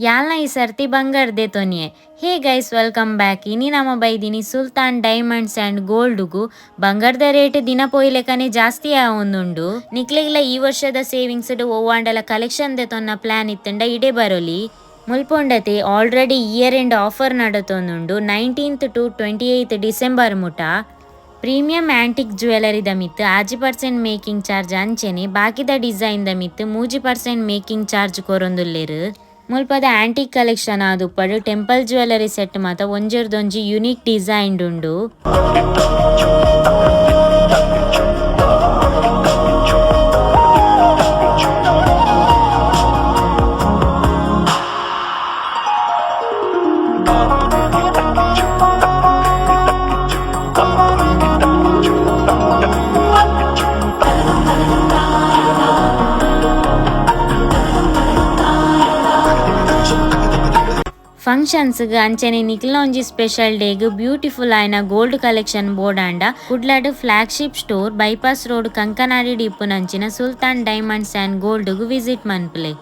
ಯಾಲ್ನ ಈ ಸರ್ತಿ ಬಂಗಾರ್ ದೆತೊನಿಯೆ. Hey guys, welcome back. ಇನಿ ನಮ ಬೈದಿನಿ ಸುಲ್ತಾನ್ ಡೈಮಂಡ್ಸ್ ಅಂಡ್ ಗೋಲ್ಡ್ ಗು. ಬಂಗಾರದ ರೇಟ್ ದಿನ ಪೋಯಿಲೆಕನೆ ಜಾಸ್ತಿ ಆವೊಂದುಂಡು. ನಿಕ್ಲೆಗ್ಲ ಈ ವರ್ಷದ ಸೇವಿಂಗ್ಸ್ ಒವ್ವಾಂಡಲ ಕಲೆಕ್ಷನ್ ದೆತೊನ್ನ ಪ್ಲಾನ್ ಇತ್ತಂಡ ಇಡೆ ಬರೊಲಿ. ಮುಲ್ಪೊಂಡತೆ ಆಲ್ರೆಡಿ ಇಯರ್ ಎಂಡ್ ಆಫರ್ ನಡತೊಂದುಂಡು, 19th to 28 December ಮುಟ. ಪ್ರೀಮಿಯಂ ಆಂಟಿಕ್ ಜ್ಯುವೆಲರಿದ ಮಿತ್ತ್ 6% ಮೇಕಿಂಗ್ ಚಾರ್ಜ್, ಅಂಚೆನೆ ಬಾಕಿದ ಡಿಸೈನ್ ದ ಮಿತ್ತ್ 3% ಮೇಕಿಂಗ್ ಚಾರ್ಜ್ ಕೊರೊಂದುಲ್ಲೆರ್. ಮುಲ್ಪದ ಆಂಟಿಕ್ ಕಲೆಕ್ಷನ್ ಆದುಪ್ಪಡು, ಟೆಂಪಲ್ ಜ್ಯುವೆಲರಿ ಸೆಟ್ ಮಾತ ಒಂಜೆರ್ದೊಂಜಿ ಯುನೀಕ್ ಡಿಸೈನ್ ಉಂಡು. ಫಂಕ್ಷನ್ಸ್ ಅಂಚನೆ ನಿಕ್ಲ್ನ ಒಂಜಿ ಸ್ಪೆಷಲ್ ಡೇಗ್ ಬ್ಯೂಟಿಫುಲ್ ಆಯಿನ ಗೋಲ್ಡ್ ಕಲೆಕ್ಷನ್ ಬೋಡಾಂಡ ಕುಡ್ಲಡ್ flagship store bypass road Kankanady ಇಪ್ಪುನಂಚಿನ ಸುಲ್ತಾನ್ ಡೈಮಂಡ್ಸ್ ಅಂಡ್ ಗೋಲ್ಡ್ ಗ್ ವಿಸಿಟ್ ಮನ್ಪುಲೆ.